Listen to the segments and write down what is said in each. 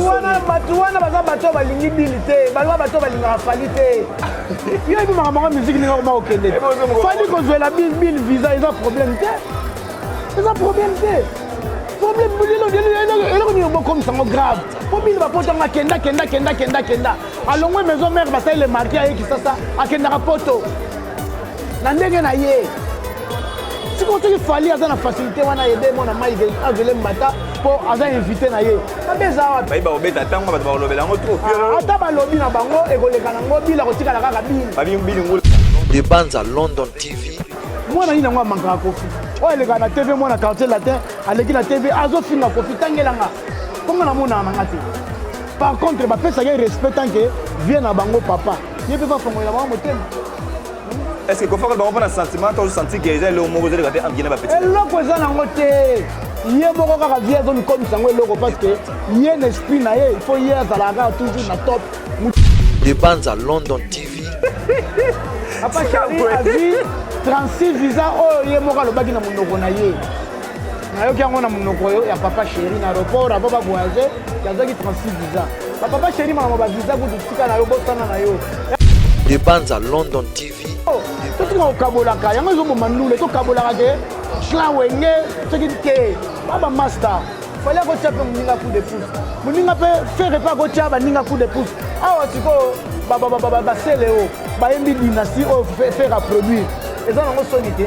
Wana bato wana baza bato oyo balingi bili te, baza bato oyo balingaka Fally te. Yo yebi makambo yango, musique ndenge okoma kokende te. Fally kozwela bill visa eza problème te, eza problème te. Problème eloko nini bokomisa yango grave? Mpo bino bapotanga akenda kenda kenda kenda kenda, alongwe Maison Mère, basali le marquis, aye Kisasa, akendaka poto na ndenge na ye. Sikoyo soki Fally aza na facilité wana, yede mwana Mike azwele mbata mpo aza invité na ye, mabe eza wapi? Bayi bakobeta ntango bato bakolobela yango trop. Ata balobi na bango, ekoleka nango. Bila kotikala kaka bili. Babi bili ngulu. De Banza London TV. Mwana nini yango amankaka Kofi oyo alekaka na TV? Mwana Quartier Latin aleki na TV, azofinga Kofi. Tangelanga mponga namonaka nanga te. Par contre, bapesaka ye respect tant que vie na bango, papa ye mpe bafongolela bango motema. Est ce que Kofi bango mpona sentiment to senti ke eza eloko moko ezaleka te entre na bapetits? Eloko eza nango te. Ye moko kaka vie azomikomisa yango eloko, parce que ye na esprit na ye, il faut ye azalaka kaka toujours na top. De Banza London TV. Papa Chéri azwi 36 visa oyo ye moko alobaki na monoko na ye. Nayoki yango na monoko ya Papa Chéri na aéroport avant bavoyage, azwaki 36 visa. Bapapa Chéri, makambo bavisa kutu tika na yo, bosana na yo. De Banza London TV. Totika kokabolaka yango, ezoboma ndule. Tokabolaka te clan Wenge soki te ba bamaster. Fally akotia mpe moninga coup de pouce, moninga mpe Ferre mpe akotia baninga coup de pouce. Awa sikoyo basele oyo bayembi Dynastie oyo Ferre aproduire, eza nango soni te.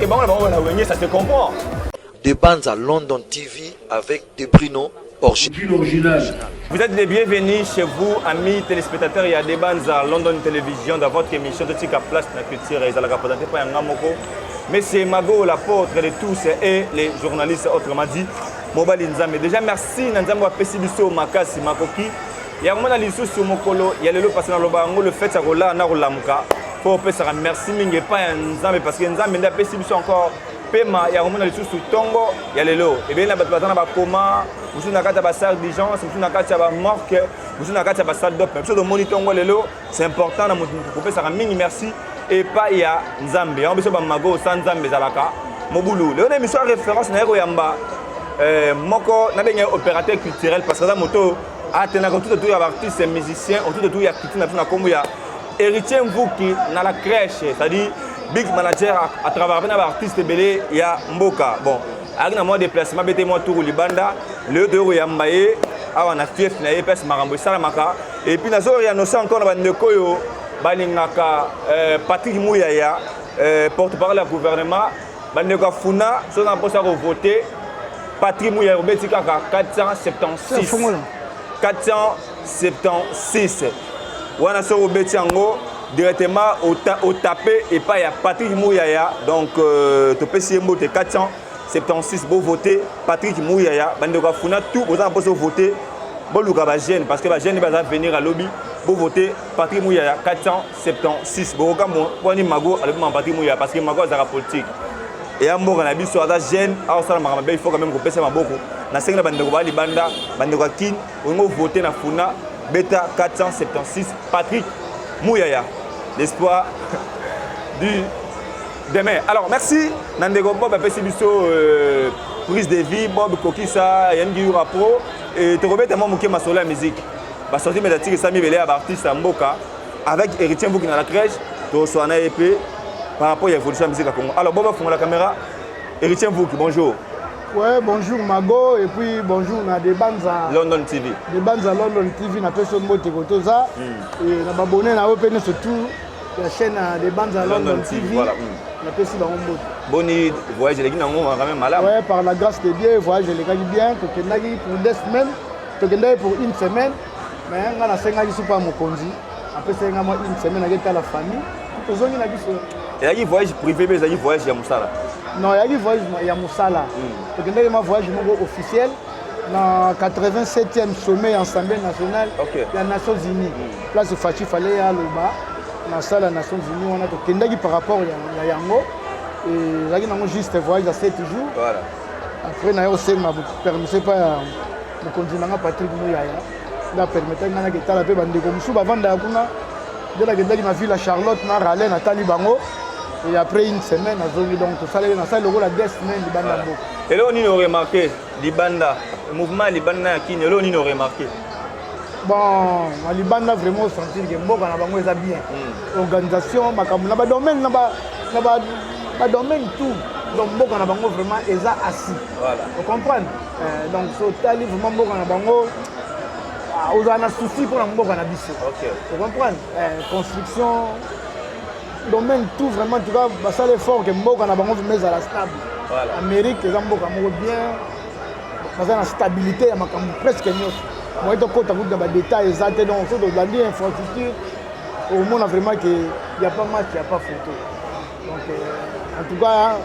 E bango na bango na Wenge, ça se comprend. De Banza London TV avec De Brino Original. Vous êtes les bienvenus chez vous, amis téléspectateurs. Il y a des Banza London Télévision dans votre émission Totika Place na Culture. Ils allaient représenter par un moko. Mais c'est Mago, l'apôtre de tous et les journalistes, autrement dit, Mobali Nzambe. Déjà, merci Nzambe apesi biso makasi makoki ya komona lisusu mokolo ya lelo, parce naloba yango, le fait ya kolala na kolamuka, mpo opesaka merci mingi epai ya Nzambe, parce que Nzambe nde apesi biso encore pema ya komona lisusu ntongo ya lelo. Ebele na bato baza na bakoma mosusu na kati ya basalle d'urgence, mosusu na kati ya bamorgue, mosusu na kati ya basalle d'op. Biso tomoni ntongo lelo, c'est important na moto kopesaka mingi merci epai ya Nzambe. Yango biso bamago sa Nzambe ezalaka mobulu. Lelo na émission ya référence, naye koyamba moko nabenge opérateur culturel, parce que aza moto atenaka tout autour ya baartiste musicien, tout autour ya culture na biso, na nkombo ya Héritier Mvuki na la crèche, c'est-à-dire big manager à travers mpe na baartiste ebele ya mboka. Bon, ayaki na mwa déplacement, bete mwa tour libanda. Lelo toyei koyamba ye awa na fief na ye, place makambo esalamaka. Et puis nazo réannoncer encore na bandeko oyo balingaka Patrick Muyaya, porte parole ya gouvernement. Bandeko ya Funa, soki na mposa kovote Patrick Muyaya, obeti kaka 476 476 wana. Soki obeti yango directement, otape epai ya Patrick Muyaya. Donc topesi ye mbote. 476, bovote Patrick Muyaya. Bandeko ya Funa tout, boza na mposa ovote, boluka bajeune, parce que bajeune baza venir alobi. Bovote Patrick Muyaya 476. Bokoka mponi Mago alobi ma Patrick Muyaya, parce que Mago azalaka politique eya mboka na biso. Aza jeune, aosala makambo mabe, il faut quand même kopesa maboko. Nasengi na bandeko baa libanda, bandeko ya Kine, olingi ovote na Funa, beta 476, Patrick Muyaya, l'espoir du demain. Alors merci na ndeko Bob apesi biso prise de vie. Bob Kokisa Yangi Yura Pro, tokobeta mwa moke masolo ya musique, basortie médiatique esami ebele ya baartiste ya mboka avec Héritier Mvuki na la crèche. Toswana na ye mpe par rapport ya évolution ya musique ya Congo. Alors Bob afungola caméra. Héritier Mvuki, bonjour. Ouais, bonjour Mago et puis bonjour na Debanza London TV. Debanza London TV, na peso mbote kotoza et na babone na yo pe surtout la chaîne Debanza London, London TV. Voilà. Na pesi bango mbote. Boni voyage eleki nango quand même malamu? Ouais, par la grâce de Dieu, voyage elekaki bien. Tokendaki pour 2 semaines, tokendaki pour une semaine. Mais nga nasengaki supa mokonzi apesaki nga mwa une semaine, aketala famille, tozongi na biso. Ezalaki voyage privé mpe ezalaki voyage ya mosala? Non, ezalaki voyage ya mosala. Tokendaki ma voyage moko officiel na 87e sommet ya Assemblée nationale ya Nations unies, place Fatshi fallait ya aloba na salle ya Nations unies wana. Tokendaki par rapport ya yango. Ezalaki nango juste voyage ya 7 jours. Après naye kosenga permission epai ya mokonzi na nga Patrick Muyaya, nde apermettaki ngai naketala mpe bandeko mosusu bavandaka kuna. Nde nakendaki na ville ya Charlotte na Raleigh, natali bango et après une semaine nazongi. Donc tosalaki, nasali lokola 2 semaines libanda mboka. Eloko nini oremarquer libanda? Mouvement ya libanda ya Kini, eloko nini oremarquer? Bon, na libanda vraiment osentir ke mboka na bango eza bien. Organisation, makambo na badomaine, na badomaine tout, donc mboka na bango vraiment eza assis. Voilà. Ocomprendre? Donc so otali vraiment mboka na bango, ozala na souci mpona mboka na biso. Ocomprendre? Construction, domaine tout, vraiment, en tout cas basala effort ke mboka na bango vraiment ezala stable. Amérique eza mboka moko bien, baza na stabilité ya makambo presque nyonso. Moye tokɔta kutu na badétail eza te. Donc so tolandi infrastructure, omona vraiment ke y a pas match, y a pas photo. Donc en tout cas,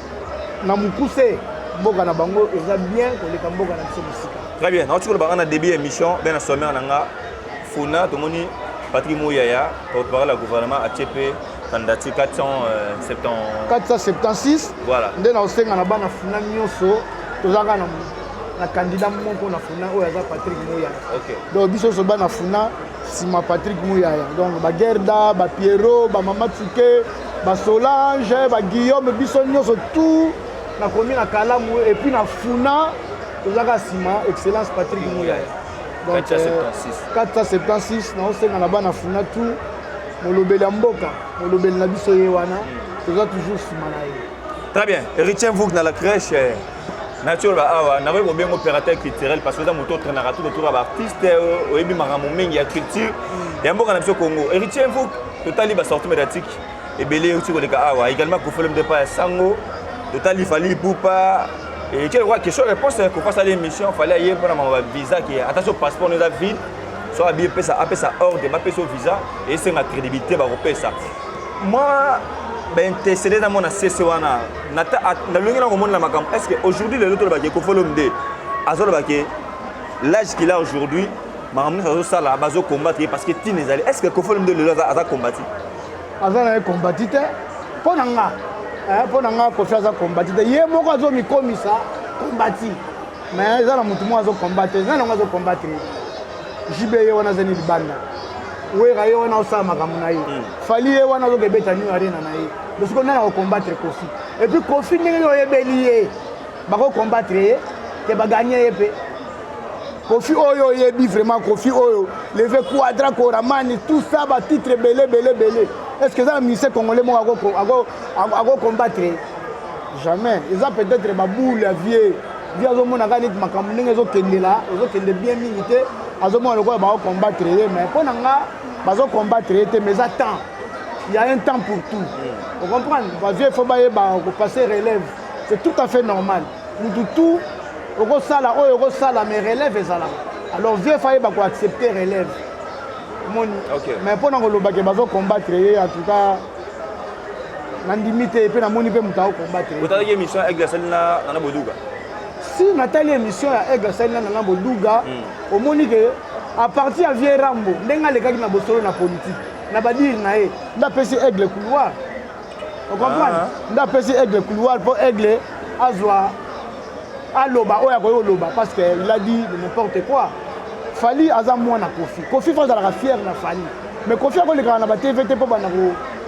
na mokuse, mboka na bango eza bien koleka mboka na biso mosika. Très bien. Nauti koloba nga na début ya émission mpe na sommaire na nga, Funa tomoni Patrick Muyaya, porte-parole ya gouvernement, atie mpe candidature 470. 476. Voilà. Nde na osenga na bana Funa nyonso, toza kaka na candidat moko na Funa oyo aza Patrick Muyaya. Donc biso nyonso bana Funa, nsima Patrick Muyaya. Donc bagerda, bapiero, bamama Tsuke, basolange, baguillaume, biso nyonso tout nakomi na Kalamu et puis na Funa, tozaka nsima Excellence Patrick Muyaya. Donc 476. 476. Naosenga na bana Funa tout, molobeli ya mboka, molobeli na biso ye wana, toza toujours nsima na ye. Très bien. Héritier Mvouk na la crèche, nature ba awa nakoki kobenga opérateur culturel parce que eza moto otraînaka tout autour ya baartiste, oyebi makambo mingi ya culture ya mboka na biso Congo. Héritier Mvouk, totali basortie médiatique ebele euti koleka awa, également Koffi Olomide pa ya sango, totali Fally Ipupa eke lokwa question réponse. Kofi asala émission, Fally aye mpona mama bavisa ke ata so passeport no eza vide, so abi epesa, apesa ordre bapesa yo visa, esenga crédibilité bakopesa mwa baintercéder na mona sese wana nalongi na komonela makambo. Est ce que aujourd'hui, lelo tolobaki Koffi Olomide azolobaki l'âge qu'il a aujourd'hui, makambo nyonso azosala, bazocombattre ye parce que ntina ezali? Est ce que Koffi Olomide lelo aza combati? Aza na ye combati te. Mpo na nga, mpo na nga, Koffi aza combati te. Ye moko azomikomisa combati, mais eza na motu moko azocombattre, eza nango azocombattre. JB ye wana azali libanda, Wera ye wana osala makambo na ye, Fally ye wana azokebeta New Arena na ye. Losiko nani akocombattre Koffi? Et puis Koffi, ndenge oyebeli ye, bakocombattre ye te, baganye ye mpe. Koffi oyo oyebi vraiment, Koffi oyo leve quadra koramani, tout ça, batitre ebele ebele ebele, est ce que eza na musicien congolais moko akocombattre ye? Jamais. Eza peut-être baboule ya vieux. Vieux azomona kaka neti makambo ndenge ezokendela, ezokende bien mingi te, azomona lokola bakocombattre ye. Mais mpo na nga, bazocombattre ye te, mais eza temps, il y a un temps pour tout. Ocomprendre? Bavieux faut bayeba kopasser relève, c'est tout à fait normal. Mutu tout okosala oyo okosala, mais relève ezalaka. Alors vieux faut ayeba koaccepter relève, omoni? Mais mpo na kolobake bazocombattre ye, en tout cas nandimi te, mpe namoni mpe moto akocombattre ye. Otalaki émission Aigle asali na Nana Boduga? Si, natali émission ya Aigle asali na Nana Boduga. Omoni ke à partir ya vieux Rambo, ndenge alekaki na bosolo na politique na badire na ye, nde apesi Aigle couloir, ocomprendre? Nde apesi Aigle couloir mpo Aigle azwa aloba oyo akoki koloba, parce que il a dit de n'importe quoi. Fally aza mwana Koffi. Koffi faut azalaka fier na Fally, mais Koffi akolekaka na batv te mpo banda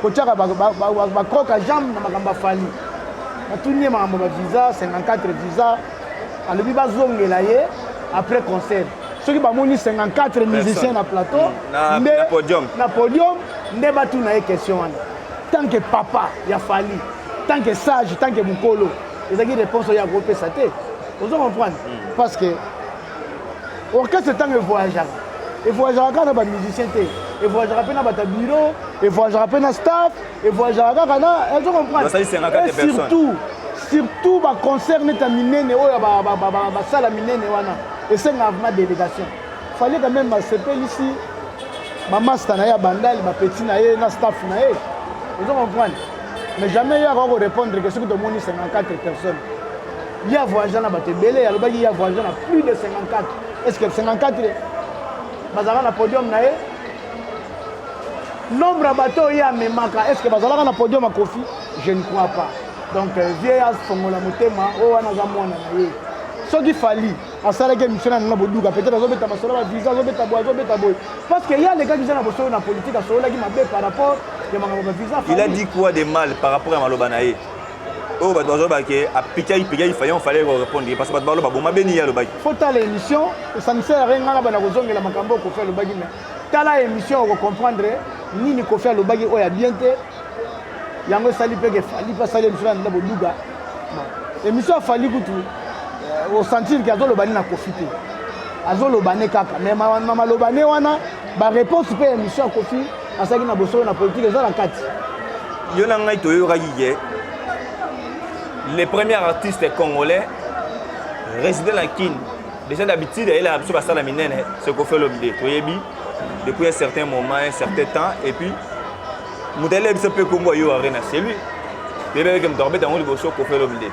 kotiaka bacroc-en-jambe na makambo ya Fally. Batuni ye makambo bavisa 54 visa, alobi bazongela ye après concert soki bamoni 54 musiciens na plateau. Nde na podium. Na podium nde batuna ye question wana. Tant que papa ya Fally, tant que sage, tant que mokolo, ezalaki réponse oyo akopesa te, ozo comprendre? Parce que orchestre ntango evoyageaka, evoyageaka kaka na bamusicien te, evoyageaka mpe na bato ya bureau, evoyageaka mpe na staff, evoyageaka kaka na, ozo comprendre? Et surtout, surtout baconcert neti ya minene oyo basala minene wana, esengaka vraiment délégation. Fallait quand même basepelisi bamaster na ye ya Bandali, bapeti na ye na staff na ye, ozo comprendre? Mais jamais ye akoka korépondre ke soki tomoni 54 personnes. Ye avoyage na bato ebele, alobaki ye avoyage na plus de 54. Est ce que 54 bazalaka na podium na ye? Nombre ya bato oyo ye amemaka, est ce que bazalaka na podium ya Koffi? Je ne crois pas. Donc vieux afongola motema oyo wana aza mwana na ye. Soki Fally asalaki émission na Nana Boduka, peut-être azobeta masolo ya bavisa, azobeta boye, azobeta boye, parce que ye alekaki eza na bosolo na politique, asololaki mabe par rapport ya makambo bavisa. Il a dit quoi de mal par rapport ya maloba na ye? Oyo bato bazoloba ke apikaki pikaki, Fally, fallait répondre parce que bato baloba boma beni ye alobaki. Faut tala émission, ça ne sert à rien nga na bana kozongela makambo oyo Kofi alobaki, mais tala émission, okocomprendre nini Kofi alobaki oyo ya bien te. Yango esali mpe ke Fally mpe asali émission na boduga. Bon, émission ya Fally kutu osentir ke azoloba nini na Kofi te, azoloba ne kaka, mais na maloba ne wana, baréponse mpe ya émission ya Kofi asalaki na bosolo na politique eza na kati. Yo na ngai toyokaki ke les premiers artistes congolais résident na Kine, déjà d'habitude ayelaka biso basala minene, c'est Kofi Olomide. Toyebi depuis un certain moment, un certain temps. Et puis moto ayela biso mpe kombo ya U Arena, c'est lui. Toyebi ke moto akobeta yango liboso, Kofi Olomide.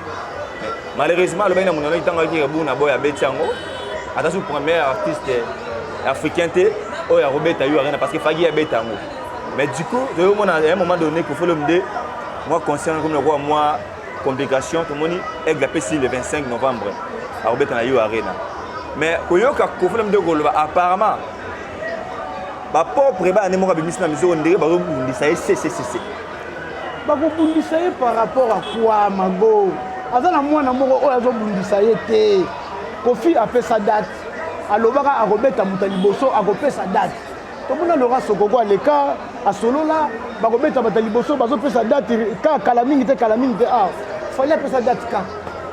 Malheureusement, alobaki na monano ntango ayaki Burna Boy abeti yango, ata su premier artiste africain te oyo akobeta U Arena, parce que Fally abeta yango. Mais du coup, toyomona à un moment donné Kofi Olomide mwa conscient comme lokola mwa complication. Tomoni Aigle apesi le 25 novembre akobeta na U Arena, mais koyoka Kofi Olomide koloba, apparemment bapropre bana nde moko abimisi na misoko ndenge bazobundisa ye cccc. Bakobundisa ye par rapport à quoi, Mago? Aza na mwana moko oyo azobundisa ye te. Kofi apesa date, alobaka akobeta moto ya liboso, akopesa date. Tomona Laurent Sokoko aleka, asolola, bakobeta bato ya liboso, bazopesa date kaka kala mingi te, kala mingi te. Awa Fally apesa date, ka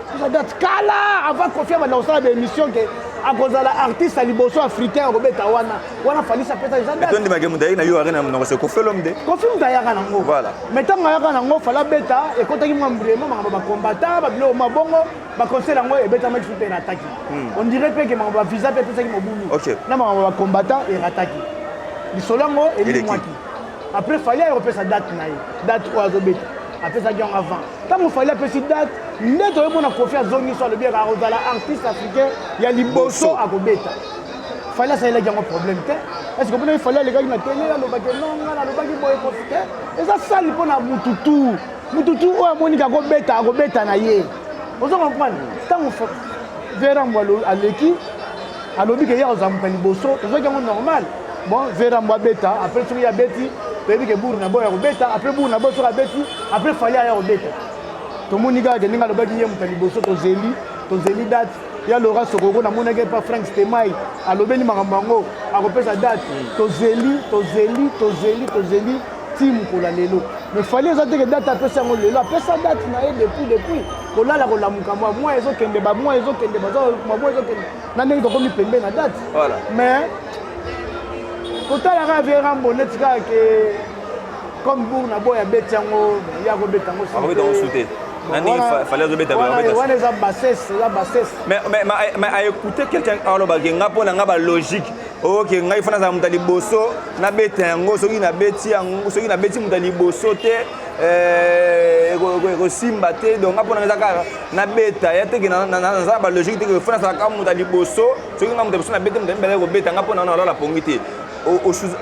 apesa date kala avant Kofi abanda kosala baémission ke akozala artiste ya liboso africain akobeta wana. Wana Fally apesa eza date. Tondimake moto ayaki na U Arena monoko, c'est Kofi Olomide. Kofi moto ayaka nango. Voilà. Mais ntango ayaka nango, Fally abeta, ekɔtaki mwa mbrema, makambo bakombata, babiloko mwa bongo, baconcert yango ebetamaki su mpe erataki. On dirait mpe ke makambo bavisa mpe epesaki mobulu na makambo bakombata, erataki lisolo yango, elimwaki. Après, Fally aye kopesa date na ye, date oyo azobeta, apesaki yango avant. Ntango Fally apesi date nde toyebona Kofi azongi so, alobi akozala artiste africain ya liboso akobeta. Fally asalelaki yango problème te. Est ce que mpona Fally alekaki na télé, alobaki non, nga nalobaki boye, Kofi te? Eza sali mpona mututu mututu oyo amoniki akobeta, akobeta na ye. Ozo comprendre? Ntango Verambo aleki, alobi ke ye akozala moto ya liboso, tozwaki yango normal. Bon, Verambo abeta, après soki ye abeti, toyebi ke Burna Boy akobeta. Après Burna Boy soki abeti, après Fally aya kobeta. Tomoni kaka ke ndenge alobaki ye moto ya liboso, tozeli, tozeli date ya Laurent Sokoko. Namonaki epa Frank Stemai, alobeli makambo yango, akopesa date. Tozeli, tozeli, tozeli, tozeli ti mokolo ya lelo. Mais Fally eza te ke date apesi yango lelo, apesa date na ye depuis. Kolala kolamuka, mwa mwa ezokende, bamwa ezokende, bamwa ezokende na ndenge tokomi pembe na date. Mais kotalaka vieux Rambo neti kaka ke comme Burna Boy abeti yango, ye akobeta yango. Akobeta yango su te. Na ndenge Fally azobeta. Wana eza bassesse, eza bassesse. Mais à écouter quelqu'un alobaki, nga mpo na nga balogique oke, ngai fo nazala moto ya liboso nabeta yango. Soki nabeti yango, soki nabeti moto ya liboso te, ekosimba te. Donc nga mpo na nga eza kaka nabeta ya teke, naza na balogique te fo nazala kaka moto ya liboso. Soki nga moto ya liboso nabeti, moto ya mibale kobeta, nga mpo na nga nalala pongi te.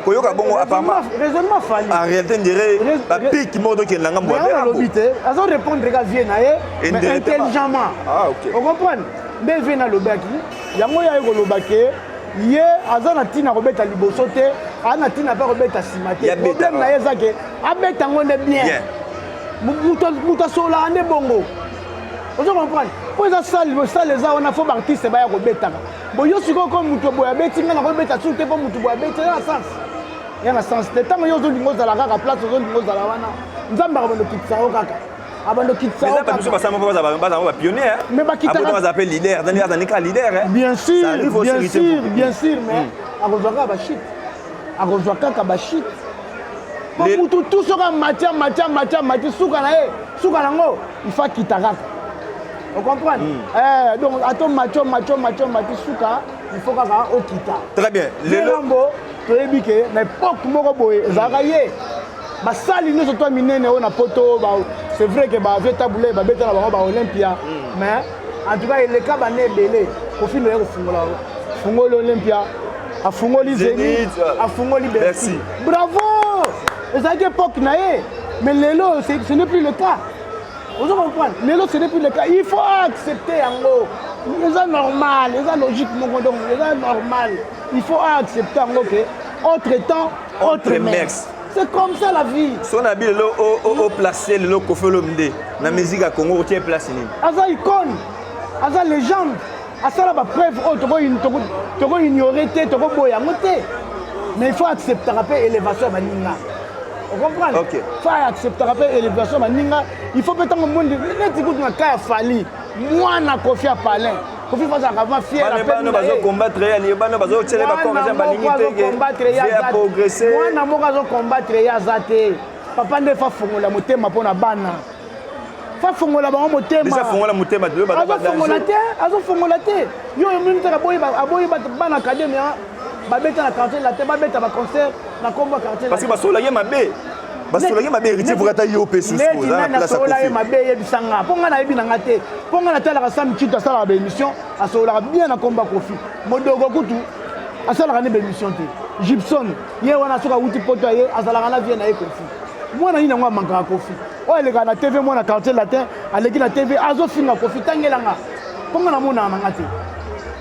Koyoka bongo, apparemment raisonnement Fally en réalité ndire bapiki moko tokende na ngambo. Alobi te, azo répondre ka vieux na ye, mais intelligemment. Ah, ok. Ocomprendre nde vieux nalobaki yango, ye aye koloba ke ye aza na ntina kobeta liboso te, aza na ntina mpe kobeta nsima te. Problème na ye eza ke abeta yango nde bien. Moto asololaka nde bongo, ozo comprendre? Po eza salle, salle eza wana, fo baartiste baya kobetaka. Bo yo sikoyo ko moto boye abeti, ngai nakobeta su te mpo moto boye abeti, eza na sens ya na sens te. Ntango yo ozolinga ozala kaka place ozolinga ozala wana, Nzambe akabanda okitisa yo kaka, abanda okitisa yo. Biso basala moko bazala bapionnier. Mais bakitaka. Baza mpe leader, azali kaka leader. Bien sûr, bien sûr, bien sûr, mais akozwa kaka bashite, akozwa kaka bashite, po mutu tu soki amati, amati, amati, amati, suka na ye, suka nango il faut akita kaka. Ocomprendre? Donc ata omati, omati, omati, omati, suka il faut kaka okita. Très bien. Lelo toyebi ke na époque moko boye ezalaka ye basali nyonso to minene oyo na poto. C'est vrai ke bavieux Tabu Ley babeta na bango baolympia, mais en tout cas eleka bana ebele. Kofi ndoye kofungola, afungoli Olympia, afungoli Zénith, afungoli Bercy. Bravo, ezalaki époque na ye. Mais lelo ce n'est plus le cas, ozo comprendre? Lelo ce n'est plus le cas, il faut accepter yango, eza normal, eza logique moko. Donc eza normal, il faut accepter yango ke autre temps, autre mœurs. C'est comme ça la vie. So na bi lelo o placer lelo Koffi Olomide na musique ya Congo, otie place nini? Aza icône, aza légende, asala bapreuve oyo tokoignore te, tokoboya yango te. Mais il faut acceptaka mpe élévation ya baninga, ocomprendre? Ok. Faut acceptaka mpe élévation ya baninga. Il faut mpe ntango mondi neti kutu na ka ya Fally, mwana Koffi ya palin, Koffi faut azalaka vraiment fier. Bana bano bazocombattre ye, bano bazotiele bacomédien, balingi te ke ya progresser. Mwana moko azocombattre ye aza te. Papa nde fa fongola motema mpo na bana, fa fongola bango motema. Déjà fongola motema lelo baza. Azofongola te, azofongola te. Yo omoni te, aboyi bana académie babeta na Quartier Latin, babeta baconcert na nkombo ya Quartier. Parce que basololaki ye mabe, basololaki mabe. Héritier, vokata yo mpe susu neti oza na nani place ya asolola ye Koffi. Mabe eyebisanga mpo ngai nayebi na nga te, mpo ngai natalaka Sam Chitu, asalaka baémission, asololaka bien na nkombo ya Koffi. Modogo kutu asalaka ne baémission te. Gibson ye wana, soki awuti poto, ye azalaka na vie na ye. Koffi mwana nini yango amankaka Koffi oyo alekaka na TV? Mwana Quartier Latin aleki na TV azofinga Koffi, tangelanga mpo ngai namonaka na nga te.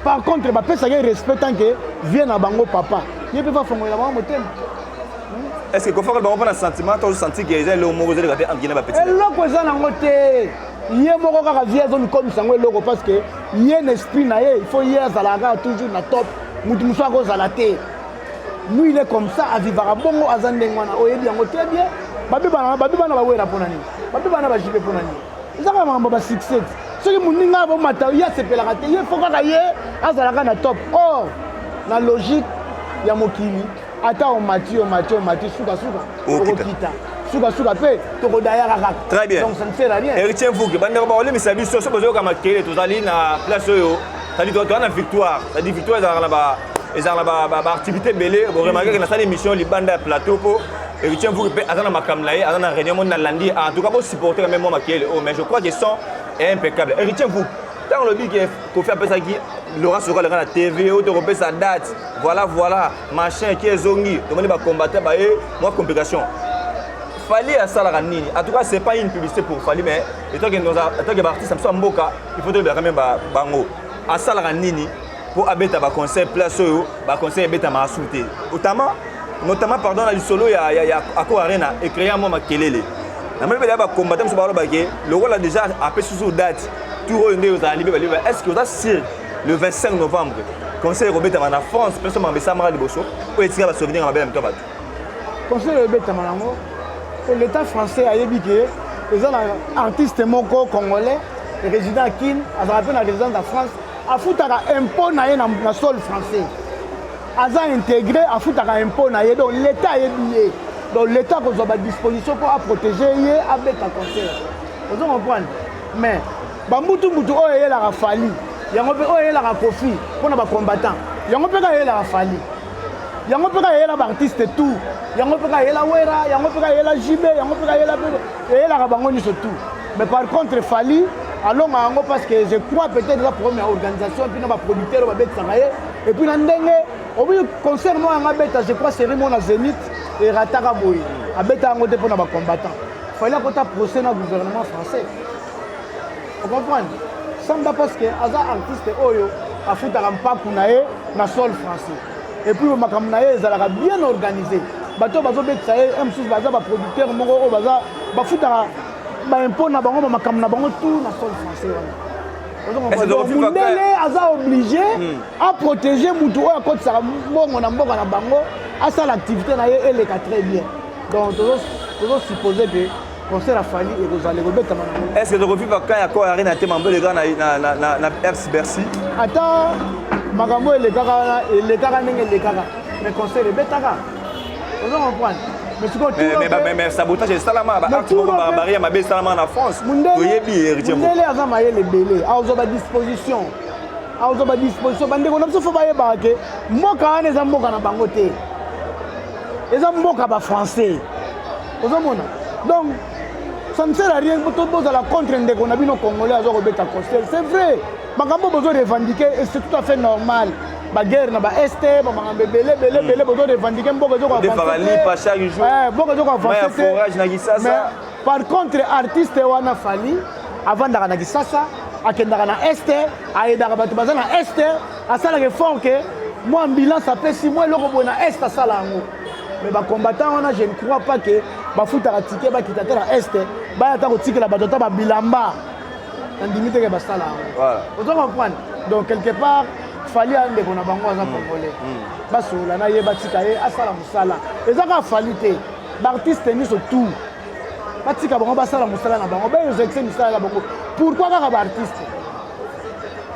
Par contre bapesaka ye respect tant que vie na bango. Papa ye mpe bafongolela bango motema. Est ce que Koffi akoloba bango mpo na sentiment to ozosenti ke eza eloko moko ezoleka te entre na bapeti? Eloko eza nango te. Ye moko kaka vie azomikomisa yango eloko, parce que ye na esprit na ye, il faut ye azalaka kaka toujours na top, motu mosusu akozala te. Lui, il est comme ça, avivaka bongo, aza ndenge wana. Oyebi yango très bien. Babebana bawera mpona nini? Babebana bajibe mpona nini? Eza kaka makambo basuccès. Soki moninga bomata, ye asepelaka te. Ye faut kaka ye azalaka na top. Or na logique ya mokili, ata omati, omati, omati, sukasuka okokita, sukasuka mpe tokodayaka kaka. Très bien. Donc ça ne sert à rien. Héritier Mvuki, bandeko bakolemisa biso so bozoyoka makele. Tozali na place oyo, c'est-à-dire toza na victoire, c'est-à-dire victoire ezalaka na ba ezalaka na baactivité ebele. Boremarquer ke nasali émission libanda ya plateau mpo Héritier Mvuki mpe aza na makambo na ye, aza na réunion moni nalandi. En tout cas bosupporter quand même mwa makele oyo, mais je crois que son est impeccable. Héritier Mvuki, ntango olobi ke Koffi apesaki Laurent Sokal na TV oyo, tokopesa date, voilà, voilà, machin ki ezongi, tomoni bacombattant baye, mwa complication. Fally asalaka nini? En tout cas c'est pas une publicité pour Fally, mais étant que étant que baartiste biso ya mboka, il faut toyebela quand même bango. Asalaka nini mpo abeta baconcert place oyo baconcert ebetamaka su te, notamment, pardon, na lisolo ya Accor Arena ecréa mwa makelele. Namoni mpe ya bacombattant mosusu balobake lokola déjà apesi susu date, tour oyo nde ozala libe balibe. Est ce que oza sûr, le 25 novembre concert ekobetama na France mpe so makambo esamaka liboso oyo etika basouvenir ya mabe na mito ya bato? Concert oyo ebetama nango po l'État français ayebi ke eza na artiste moko congolais résident ya Kine, azalaka mpe na résidence ya France, afutaka impôt na ye na sol français, aza intégré, afutaka impôt na ye. Donc l'État ayebi ye, donc l'État akozwa badisposition mpo aprotéger ye, abeta concert. Ozo comprendre? Mais bambutumbutu oyo eyelaka Fally yango mpe oyo eyelaka Koffi mpona bacombattant yango mpe kaka eyelaka Fally yango mpe kaka eyela baartiste tout yango mpe kaka eyela Wera yango mpe kaka eyela JB yango mpe kaka eyela eyelaka bango nyonso tout. Mais par contre Fally alonga yango parce que je crois peut-être eza problème ya organisation, puis na baproducteur oyo babetisaka ye, et puis na ndenge obi concert moko yango abeta, je crois série moko na Zénith erataka boye, abeta yango te mpona bacombattant. Fally akota procès na gouvernement français, ocomprendre samba, parce que aza artiste oyo afutaka mpaku na ye na sol français, et puis makambo na ye ezalaka bien organisé. Bato oyo bazobetisa ye mosusu baza baproducteur moko oyo baza bafutaka baimpôt na bango, bamakambo na bango tout na sol français wana. Mundele aza obligé aprotéger mutu oyo akotisaka mbongo na mboka na bango, asala activité na ye eleka très bien. Donc tozosupposer ke concert ya Fally ekozala, ekobetama nango. Est ce que tokovivre kan ya Accor Arena te, mambo eleka na Aix Bercy? Ata makambo elekaka wana, elekaka ndenge elekaka, mais concert ebetaka, ozo comprendre? Mais sikoyo mais sabotage esalama, baacte moko barbarie ya mabe esalama na France, toyebi, Héritier. Mundele aza mayele ebele, azwa badisposition, azwa badisposition. Bandeko na biso faut bayebaka ke mboka wana eza mboka na bango te, eza mboka bafrançais, ozomona? Donc ça ne sert à rien bozala contre ndeko na bino congolais aza kobeta concert. C'est vrai, makambo bozo revendiquer et c'est tout à fait normal, baguerre na baest, bamakambo ebele ebele ebele bozo revendiquer, mboka ezokomboka ezokoavance te. Par contre artiste wana Fally avandaka na Kisasa, akendaka na Est, ayedaka bato baza na Est, asalaka effort ke mwa ambulance apesi mwa eloko boye na Est, asala yango. Mais bacombattant wana, je ne crois pas que bafutaka ticket, bakita te na Est, baya ata kotikela bato ata babilamba. Nandimi teke basala yango. Ozo comprendre? Donc quelque part, Fally ya ndeko na bango, aza Congolais. Basolola na ye, batika ye asala mosala. Eza kaka Fally te, baartiste nyonso tout, batika bango basala mosala na bango, baexerce misala na bango. Pourquoi kaka baartiste?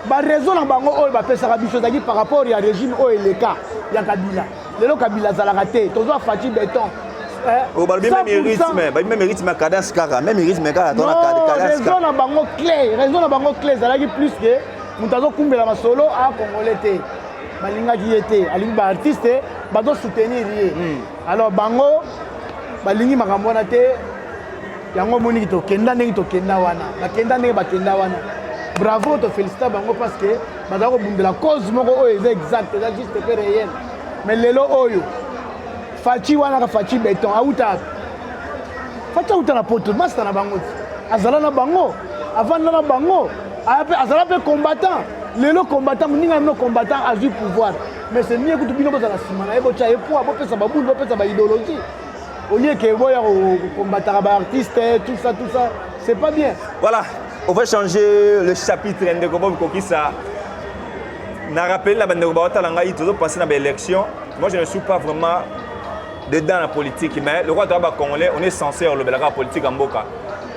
Baraison na bango oyo bapesaka biso ezalaki par rapport ya régime oyo eleka ya Kabila. Lelo Kabila azalaka te, tozwa Fatshi Béton. Balobi même rythme, babi même rythme ya cadence, kaka même rythme kaka to na cadence. Raison na bango clé, raison na bango clé ezalaki plus que moto azokumbela masolo a Congolais te, balingaki ye te, alingi baartiste bazosoutenir ye. Alors bango balingi makambo wana te. Yango omoniki tokenda ndenge tokenda wana, bakenda ndenge bakenda wana. Bravo, tofélicita bango parce que baza kobundela cause moko oyo eza exact, eza juste mpe réel. Mais lelo oyo Fatshi wana ka Fatshi Béton auta, Fatshi auta na Poto, master na bango ti azala na bango, avanda na bango, azala mpe combattant. Lelo combattant moninga bino, combattant azwi pouvoir, mais c'est mieux kutu bino bozala nsima na ye, botya ye poids, bopesa babulu, bopesa baidéologie, au lieu que boya combattre baartiste, tout ça, tout ça, c'est pas bien. Voilà, on va changer le chapitre. Ndeko Bob Kokisa na rappelé na bandeko baotala ngai, tozopasser na baélection. Moi, je ne suis pas vraiment dedans la politique, mais le roi toa bacongolais, on est censé olobelaka politique ya mboka.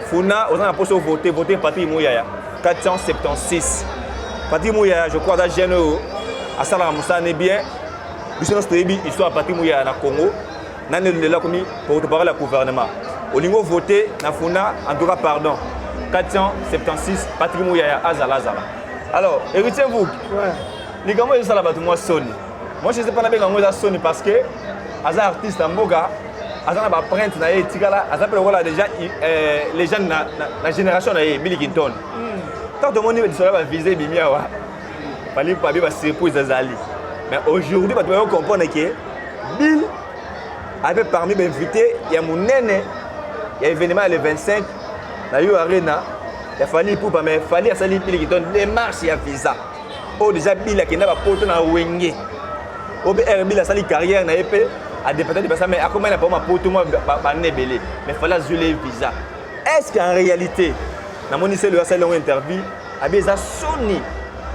Funa oza na mposa voter, voter Patrick Muyaya 476. Patrick Muyaya, je crois aza jeune oyo asalaka mosala ne bien. Biso nyonso toyebi histoire ya Patrick Muyaya na Congo. Nani lelo akomi porte-parole ya gouvernement. Olingi ovote na Funa, en tout cas pardon, 476, Patrick Muyaya azala, azala. Alors Héritier Vouk, likambo ezosala bato mwa soni, moi je sais pas nabenga yango eza soni, parce que aza artiste ya mboka, aza na baempreinte na ye etikala, aza mpe lokola déjà légende na génération na ye, Bill Clinton. Ntango tomoni lisolo ya bavisa ebimi awa, Fally pabi basurprise ezali. Mais aujourd'hui bato bayo comprendre ke Bill ape parmi bainvité ya monene ya événement ya le 25 na yo Arena ya Fally Ipupa. Mais Fally asali Bill Clinton démarche ya visa oyo déjà Bill akenda bapoto na Wenge oyo mpe r Bill asali carrière na ye mpe adépasa dépasa, mais akomai na bango mapoto mwa bana ebele. Mais Fally azweli ye visa. Est ce qu'en réalité, namoni selo asali yango interview, abi eza soni,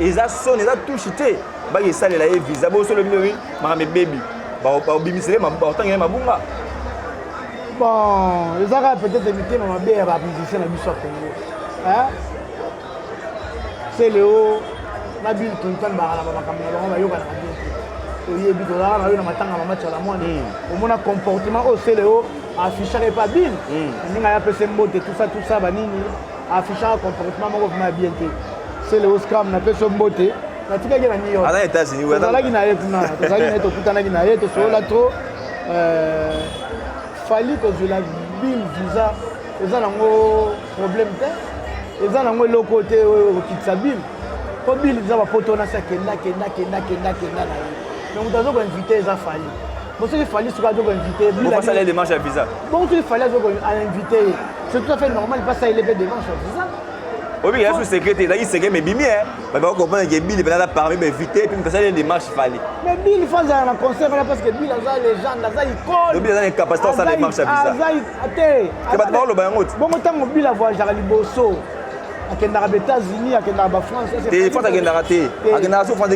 eza soni, eza touche te, baki esalela ye visa bosolo bino makambo ebebi, baobimisele, baotangela mabunga? Bon, eza kaka peut-être mitema mabe ya bamusicien na biso ya Congo. Celeo na Bill Clinton bakala bamakambo na bango, bayokanaka bien te. Toyebi, tozalaka na yo na matanga mama Tshala Mwana, omona comportement oyo Celeo affichaka epa Bill, ndenge aya apesa mbote, tout ça, tout ça, banini, affichaka comportement moko vraiment ya bien te. Celeo Scram, napesi yo mbote, natikaki na New York. Aza États-Unis. Tozalaki na ye kuna, tozalaki na ye, tokutanaki na ye, tosolola trop. Fally kozwela Bill visa eza nango problème te, eza nango eloko te oyo okokitisa Bill, mpo Bill eza bapoto wana si akenda, kenda, kenda, kenda, kenda na ye. Mais moto aza koinvite eza Fally. Bon, soki Fally soki aza koinvite Bill, démarche ya visa. Bon, soki Fally aza koinvite ye, c'est tout à fait normal, basalele mpe démarche ya visa. Oyebi ya su secret te, ezalaki secret, mais bimi bato bakocomprendre ke Bill mpenza aza parmi bainvité, puis moto asali démarche Fally. Mais Bill faut azala na concert wana parce que Bill aza légende, aza icône. Bill aza na incapacité osala démarche ya visa? Aza te. Te, bato bakoloba yango ti. Bongo ntango Bill avoyageaka liboso, akendaka ba États-Unis, akendaka ba France. Te, France akendaka te, akendaka su France.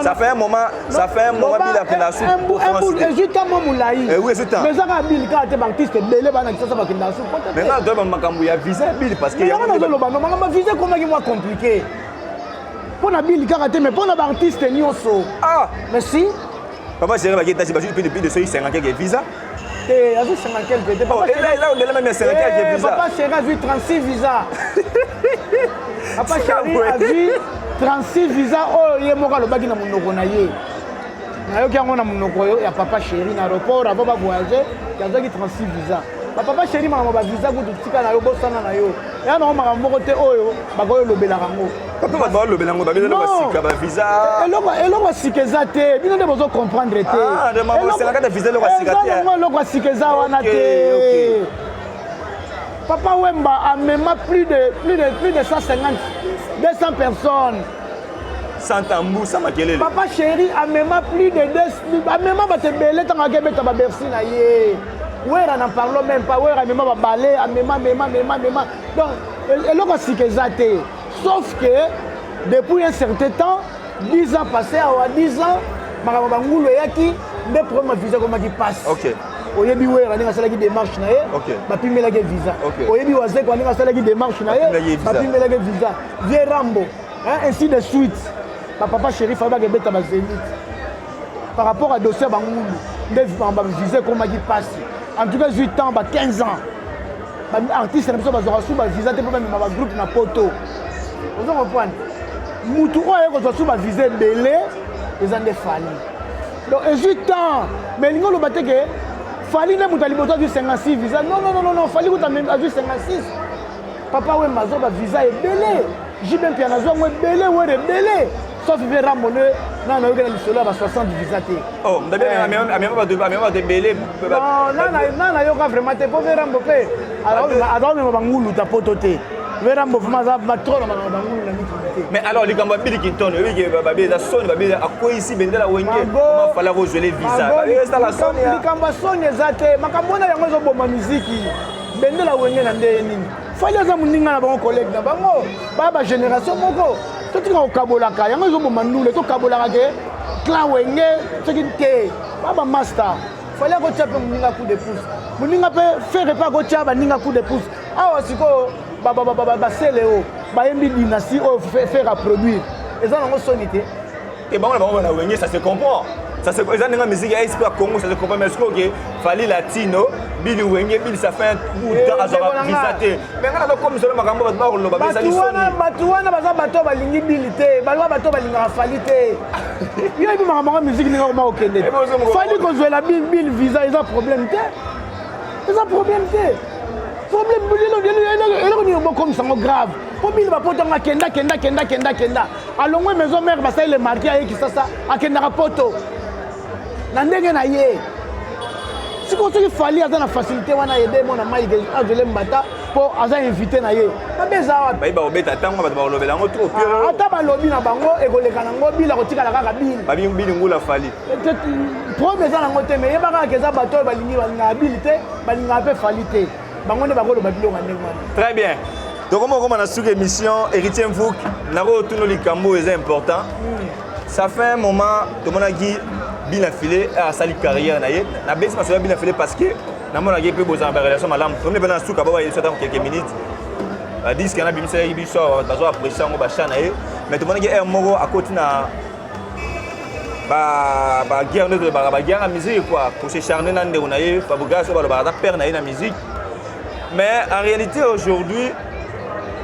Ça fait un moment, ça fait un moment Bill akendaka su France. Ezwi ntango molai. Oui, ezwi temps. Mais ezaka Bill kaka te, baartiste ebele bana Kisasa bakendaka su. Mais nga toyeba makambo ya visa ya Bill parce que yango nazoloba no, makambo ya visa ekomaki mwa compliqué mpo na Bill kaka te, mais mpo na baartiste nyonso. Ah. Mais si. Papa chéri baki États-Unis, bazwi plus de soki 50 quelque visa. Te, azwi 50 quelque te. Là, au-delà même ya 50 quelque visa. Papa chéri azwi 36 visa. Papa chéri azwi 36 visa oyo ye moko alobaki na monoko na ye. Nayoki yango na monoko ya papa chéri na aéroport avant bavoyage, azwaki 36 visa. Bapapa chéri, makambo bavisa kutu tika na yo, bosana na yo, ya nango makambo moko te oyo bakoki olobelaka yango. Papa, bato balobela yango, babela basika bavisa. Eloko ya sika eza te, bino nde bozo comprendre te. Eza yango, eloko ya sika eza wana te. Papa Wemba amema plus de 150, 200 personnes. Sans tambour, sans makelele. Papa Chéri amema plus de deux, amema bato ebele ntango akebeta babercy na ye. Wera n'en parlons même pas. Wera amema babale, amema, mema, mema, mema. Donc eloko ya sika eza te, sauf que depuis un certain temps, 10 ans passé awa, 10 ans, makambo bangulu eyaki nde problème ya visa ekomaki mpasi. Oyebi Wera ndenge asalaki démarche na ye, bapimelaki visa. Oyebi Wazekwa ndenge asalaki démarche na ye, Bapimelaki ye visa. Bapimelaki visa. Vieux Rambo, hein, ainsi de suite. Bapapa Chéri fai bakebeta bazénith par rapport à dossier ya bangulu nde bavisa ekomaki mpasi. En tout cas, ezwi temps ba 15 ans, baartiste na biso bazwaka su bavisa te mpo bamema bagroupe na poto. Ozo comprendre? Mutu oyo aye kozwa su bavisa ebele eza nde Fally. Donc ezwi temps, mais elingi oloba te ke Fally nde moto ya liboso azwi 56 visa. Non, non, non, non. Fally kuta azwi 56. Papa Wemba azwa bavisa ebele, JB Mpiana azwa yango ebele, Were ebele, sauf vieux Rambo nde nana nayoki na lisolo ya ba 60 visa te. Oh, ndabi amema bato ebele. Non, nana nayoka vraiment te, po vieux Rambo mpe aza komema bangulu ta poto te. Vieux Rambo vraiment aza trop na makambo bangulu na mikili te. Mais alors, likambo ya Bill Clinton, oyebi ke babi eza soni, babi akweyisi bendela Wenge, mafala kozwele visa. Babi esala soni. Likambo ya soni eza te. Makambo wana yango ezoboma miziki. Bendela Wenge na ndenge nini? Fally aza moninga na bango, collègue na bango, baya bagénération moko. Totika kokabolaka, yango ezoboma ndule. Tokabolaka ke clan Wenge soki te, baya bamaster. Fally akotia mpe moninga coup de pouce, moninga mpe Ferre mpe akotia baninga coup de pouce. Awa sikoyo basele oyo bayembi Dynastie oyo Ferre aproduire, eza nango soni te. E bango na bango na Wenge, ça se comprend, ça se eza ndenge musique ya esprit ya Congo, ça se comprend. Mais sikoyo ke Fally Latino, Bili Wenge, Bili, ça fait un bout de temps azwaka visa te. Mais nga nazokomisa makambo bato bakoloba. Ezali soni. Bato wana baza bato oyo balingi Bili te, baza bato oyo balingaka Fally te. Yo yebi makambo yango musique ndenge akoma kokende. Fally kozwela Bili visa eza problème te, eza problème te. Problème eloko nini bokomisa yango grave? Mpo Bili bapoto yango akenda, kenda, kenda, kenda, kenda, alongwe maison mère, basali le marqué, aye Kisasa, akendaka poto na ndenge na ye. Sikoyo soki Fally aza na facilité wana, yede mwana Mike azwele mbata mpo aza invité na ye, mabe eza wapi? Bayi bakobeta ntango bato bakolobela yango trop. Ata balobi na bango, ekoleka nango. Bili akotikala kaka Bili. Babi Bili ngula Fally. Problème eza nango te, mais yeba kaka eza bato oyo balingi, balingaka Bili te, balingaka mpe Fally te. Bango nde bakoloba biloko ya ndenge wana. Très bien, tokoma okoma na suki émission. Héritier Mvuk, nakotuna likambo oyo eza important. Ça fait un moment tomonaki Bina File asali carrière na ye. Nabesi masolo ya Bina File parce que namonaki mpe bozala barelation malamu. Tomoni mpe na suka bao bayebisa ntango quelques minutes, badisque wana abimiselaki biso awa, bazo apprécie yango, bachat na ye. Mais tomonaki aire moko akoti na baguerre, nde tolobaka baguerre na musique quoi, kosecharne na ndeko na ye Fabregas, oyo balobaka aza père na ye na musique. Mais en réalité, aujourd'hui,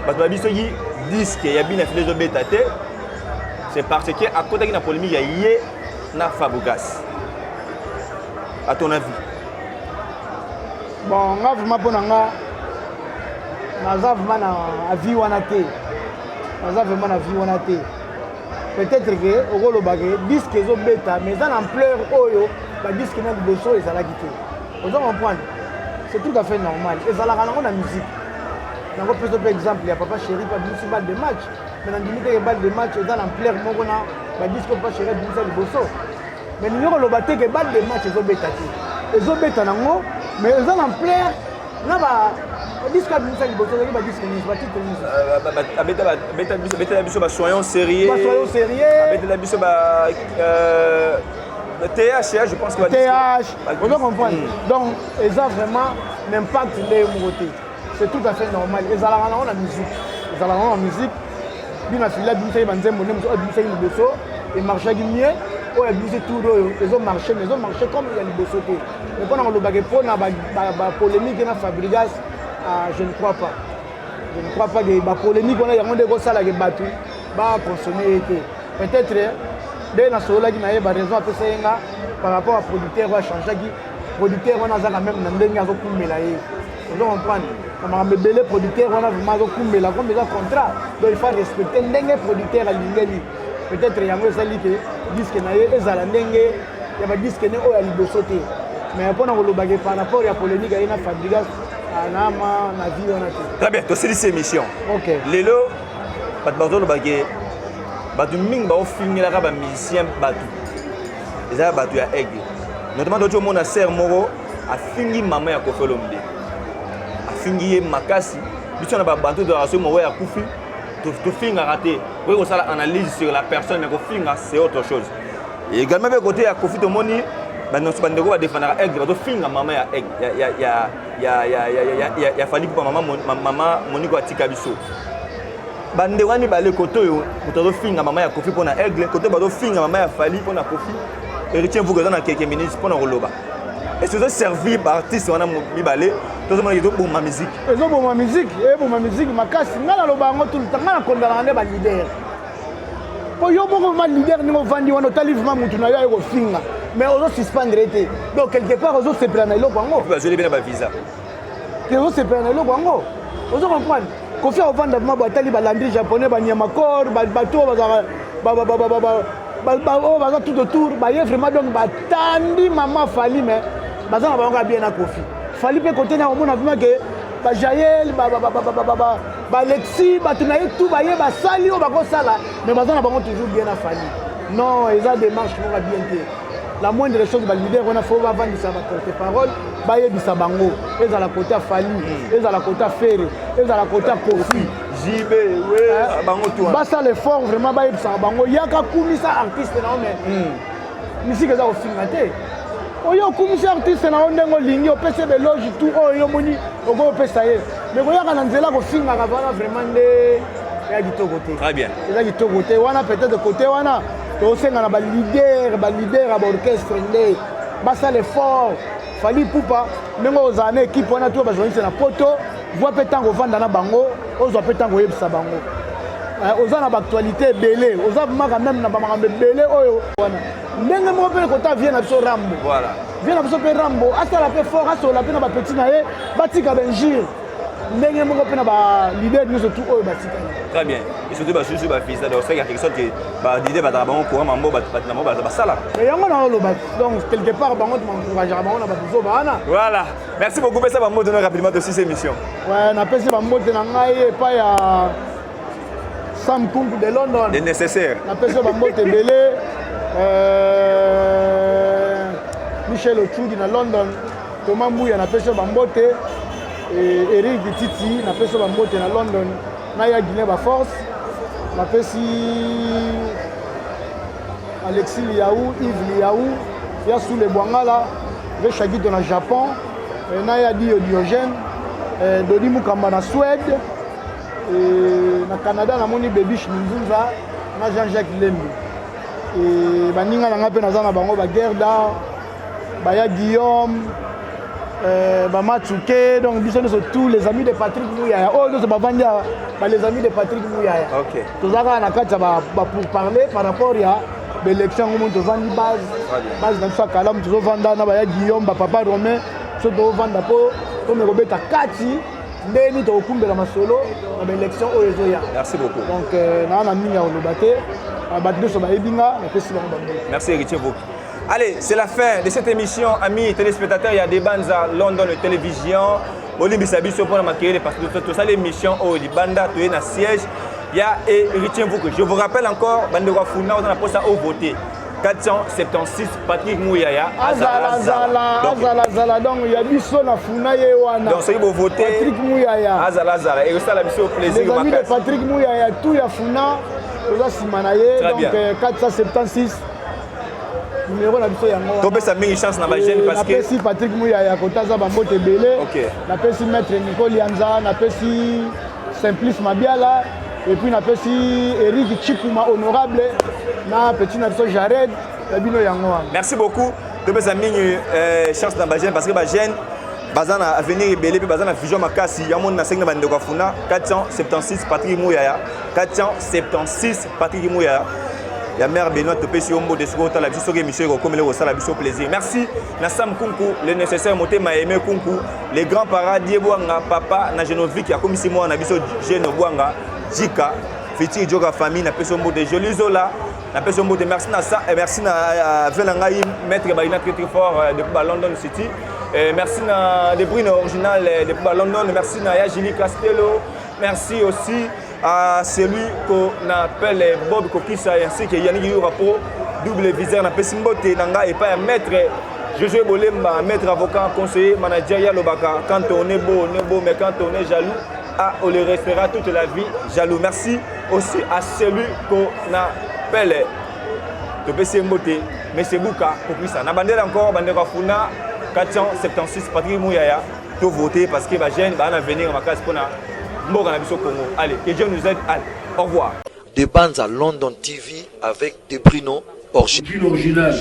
bato babi soki disque ya Bina File ezobeta te, c'est parce que akotaki na polémique ya ye na Fabregas. À ton avis? Bon, nga vraiment, mpo na nga, naza vraiment na avis wana te, naza vraiment na avis wana te. Peut-être ke okoloba ke disque ezobeta, mais eza na ampleur oyo badisque na liboso ezalaki te. Oza comprendre? C'est tout à fait normal, ezalaka nango na musique. Nango mpeso mpe exemple ya Papa Chéri mpe abimisi Balle de match, mais nandimi te ke Balle de match eza na ampleur moko na badisque oyo Papa Chéri abimisa liboso. Mais ningi koloba te ke Balle de match ezobeta te. Ezobeta nango, mais eza na ampleur na badisque abimisa liboso ezalaki badisque nyonso, batitre nyonso. Abetela biso basoyons sérieux. Basoyons sérieux. Abetela biso ba TH, je pense que TH, ozo comprendre? Donc eza vraiment l'impact nde moko te. C'est tout à fait normal, ezalaka nango na musique, ezalaka nango na musique. Bino afili abimisaki banzembo nde mosusu abimisaki liboso emarchaki mieux. Oyo abimisi tour oyo ezomarche, mais ezomarche comme ya liboso te. Mais mpona kolobaka mpona bapolémique na Fabregas, je ne crois pas, je ne crois pas ke bapolémique wana yango nde ekosalaka bato baconsommer ye te. Peut-être nde nasololaki na ye, baraison apesa ye nga par rapport à producteur oyo achangeaki. Producteur wana aza quand même na ndenge azokumbela ye, ozo comprendre, na makambo ebele. Producteur wana vraiment azokumbela comme eza contrat, donc il faut respecter ndenge producteur alingeli. Peut-être yango esali ke disque na ye ezala ndenge ya badisque ne oyo ya liboso te. Mais mpona kolobake par rapport ya polémique aye na Fabregas, nama na vie wana te. Très bien, tosilisi émission. Ok. Lelo bato bazolobake. Bato mingi baofingelaka bamusicien, bato eza bato ya Aigle notamment. Toti omona sere moko afingi mama ya Koffi Olomide, afingi ye makasi. Biso na babantu tozalaka, soki moko ya akufi, tofingaka te. Okoki kosala analyse sur la personne, mais kofinga, c'est autre chose. Également mpe côté ya Koffi, tomoni bandeko badefendaka Aigle bazofinga mama ya Aigle, ya Fally Ipupa, mama Moniko atika biso. Bandeko wana mibale, côté oyo moto azofinga mama ya Koffi mpo na Aigle, côté bazofinga mama ya Fally mpo na Koffi. Héritier Mvuka eza na quelques minutes mpo na koloba: est-ce ezoservir baartiste wana mibale? Tozomona ezoboma musique. Ezoboma musique, eboma musique makasi. Ngai naloba yango tout le temps, ngai nakondanaka nde baleader, mpo yo moko ma leader, ndenge ovandi wana, otali vraiment mutu na yo aye kofinga, mais ozosuspendre te. Donc quelque part ozosepela na eloko yango. Bazoli mpe na bavisa. Ozosepela na eloko yango, ozo comprendre? Koffi akovanda vraiment bo, atali balandri japonais, banyama corps, bato oyo bazalaka, oyo baza tout autour, baye vraiment, donc batandi mama Fally, mais baza na bango kaka bien na Koffi. Fally mpe côté na omona vraiment ke bajael, balexi, bato na ye tout baye basali oyo bakosala, mais baza na bango toujours bien na Fally. Non, eza démarche moko bien te. La moindre des choses, baleader wana faut bavandisa baporte parole, bayebisa bango, ezala côté ya Fally, ezala côté ya Ferre, ezala côté ya Koffi. JB, bango tout. Basala effort vraiment, bayebisaka bango: yaka kumisa artiste na yo, mais musique eza kofinga te. Oyo okumisi artiste na yo ndenge olingi, opesi beloge tout oyo yo moni okoki opesa ye, mais koyaka na nzela kofingaka wana, vraiment nde eza kitoko te. Très bien. Eza kitoko te wana. Peut-être côté wana tosenga na baleader ya baorchestre nde basala effort. Fally Ipupa, ndenge ozala na équipe wana to bajournaliste na poto, voi mpe ntango ovanda na bango, ozwa mpe ntango oyebisa bango. Oza na baactualité ebele, oza maka même na bamakambo ebele oyo wana. Ndenge moko mpe kota vieux na biso Rambo. Vieux na biso mpe Rambo asala mpe fort, asola mpe na bapeti na ye, batika bainjure. Ndenge moko mpe na baleader nyonso tout oyo batikali. Très bien. Et surtout basusu bavisa, donc c'est quelque sorte que baleader bazala bango courant, mambo bato na bango baza basala. Yango na oloba, donc quelque part bango encourageaka bango na bato zoba wana. Voilà, merci beaucoup. Pesa bambote no rapidement aussi émission. Ouais, napesi bambote na ngai epai ya Sam Kunku de London. Le nécessaire. Napesi bambote ebele. Michel Ochudi na London, Thomas Mbuya, napesi bambote. Eric Titi, napesi bambote na London, na ya Guinée baforce. Napesi Alexis Liaou, Yves Liaou, ya Sule Bwangala, Veshagito na Japon, na ya Dio Diogène, Dodi Mukamba na Suède, na Canada namoni Bebiche Minzunza na Jean-Jacques Lembe. Baninga na ngai mpe naza na bango, bagerda, baya Guillaume, bamatsuke, donc biso nyonso tous les amis de Patrick Muyaya, oyo nyonso bavandi, ba les amis de Patrick Muyaya. Toza kaka na kati ya bapourparler par rapport ya baélection yango. Moni tovandi base na biso ya kalamu, tozovanda na baya Guillaume, bapapa Romain, so tozovanda mpo tome kobeta kati ndeni tokokumbela masolo na baélection oyo ezoya. Merci beaucoup. Donc naa na mingi ya koloba te. Bato nyonso bayebi nga, napesi bango bango. Merci, Héritier Voki. Allez, c'est la fin de cette émission, amis téléspectateurs. Il y a des Banza London Télévision. Bolimbisa biso mpona makelele parce que tosala émission oyo libanda, toye na siège ya Héritier Mvuku. Je vous rappelle encore, bandeko ya Funa, oza na mposa ovote 476 Patrick Muyaya. Azala zala, azala zala. Donc ya biso na Funa ye wana. Donc soki bovote Patrick Muyaya, azala azala, ekosala biso plaisir. Les amis de Patrick Muyaya tout ya Funa, toza nsima na ye. Donc 476 numéro na biso yango. Topesa mingi chance na bajeune parce que napesi Patrick Muyaya kota aza bambote ebele. Napesi maître Nicole Yanza, napesi Simplice Mabiala, et puis napesi Eric Chikuma honorable, na petit na biso Jared na bino yango wana. Merci beaucoup. Topesa mingi chance na bajeune parce que bajeune baza na avenir ebele mpe baza na vision makasi. Yango nasengi na bandeko ya Funa, 476 Patrick Muyaya, 476 Patrick Muyaya ya mare Benoît. Topesi yo mbote soki otala biso, soki émission ekokomela, kosala biso plaisir. Merci na Sam Kunku le nécessaire, motema aime Kunku, les grands parents Die Bwanga, papa na Genovik akomisi mwana na biso Geno Bwanga Jika Futur Joka famille. Napesi yo mbote. Joli Zola, napesi yo mbote. Merci na sa, merci na ve na ngai maître Balina, très très fort depuis ba London City. Merci na Debrine original depuis ba London. Merci na ya Julie Castello. Merci aussi. À celui qu'on appelle Bob Kokisa ainsi que Yannick Yurapo, double viseur, napesi mbote na ngai epai ya maître Josué Bolemba, maître avocat, conseiller, manager Yalobaka. Quand on est beau, on est beau, mais quand on est jaloux, ah, on le restera toute la vie jaloux. Merci aussi à celui qu'on appelle topesi ye mbote, monsieur Buka Kokisa. Na bandela encore bandeko ya Funa 476 Patrick Muyaya, to voter parce que bajeune baa na avenir makasi mpona mboka na biso Congo. Allez, que Dieu nous aide. Allez, au revoir. De Banza London TV avec De Brino original. Original.